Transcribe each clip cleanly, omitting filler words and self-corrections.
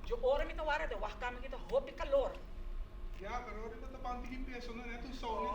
Dje ora mi ta wara den wachtkamer ki ta hopi kalor. Ya, pero ora ta tapan tiki peso no net un sou ni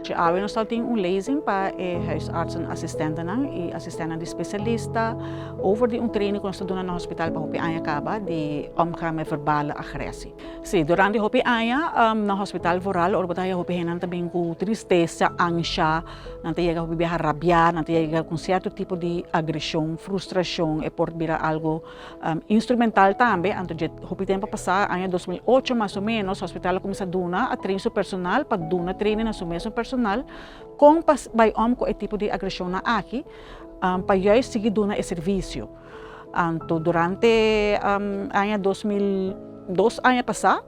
Dje awe nos ta tin un lezing pa e huisartsen asistentenan y asistentenan di specialista over di un training cu nos ta duna na hospital pa hopi aña caba di omgaan met verbale agressie. Sí, durante hopi aña na hospital vooral ora bo ta haya hopi hendenan ta bin ku tristesa, ansha, nan ta yega hopi biaha rabiá, nan ta yega ku sierto tipo di agreshon, frustrashon, e por bira algo instrumental tambe. Anto dje hopi tempu a pasá, aña 2008 mas o ménos, hospital a kuminsá duna, a train su personal pa duna training na su mesun personal kon pa bai om ku e tipo di agreshonnan aki pa juist sigui duna e servisio. Anto durante aña 2002 aña pasá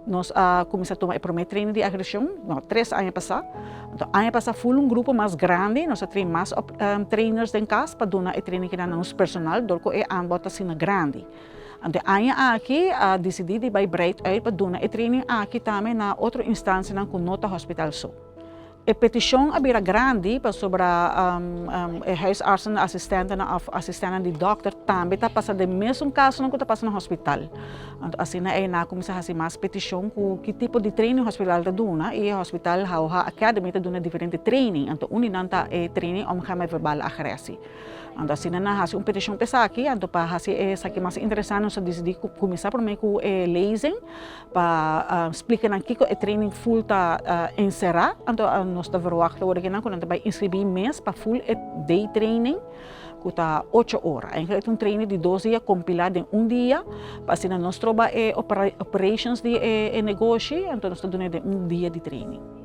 nos a kuminsá tuma e promé training di agreshon, no, 3 aña pasá. Anto aña pasá ful un grupo mas grandi, nos a train mas trainers den kas pa duna e training kinan na nos personal dor ku e aanbod ta asina grandi. Anto e aña aki a disidí di bai breed uit pa duna e training aki tambe na otro instansianan ku no ta hospital so. E petishon a bira grandi pasobra e huisartsen, asistentenan òf asistentenan di dòkter tambe ta pasa den mesun kasonan ku ta pasa na hospital. Anto asina ei nan a kuminsá hasi mas petishon ku ki tipo di training hospital ta duna i e hospital HOH Academy ta duna diferente training. Anto un di nan ta e training omgaan met verbale agressie. Anto asina nan a hasi un petishon pa esaki, anto pa hasi esaki mas interesante nos a disidí kuminsá promé ku e lezing. Pa splika nan kiko e training full ta enserá, anto nos ta verwagt awor aki nan ku nan ta bai inskribí mes pa full e day training ku ta ocho ora. Eigenlijk e ta un training di dos dia kompilá den un dia pa asina nos troba e operations di e negoshi, anto nos ta duna den un dia di training.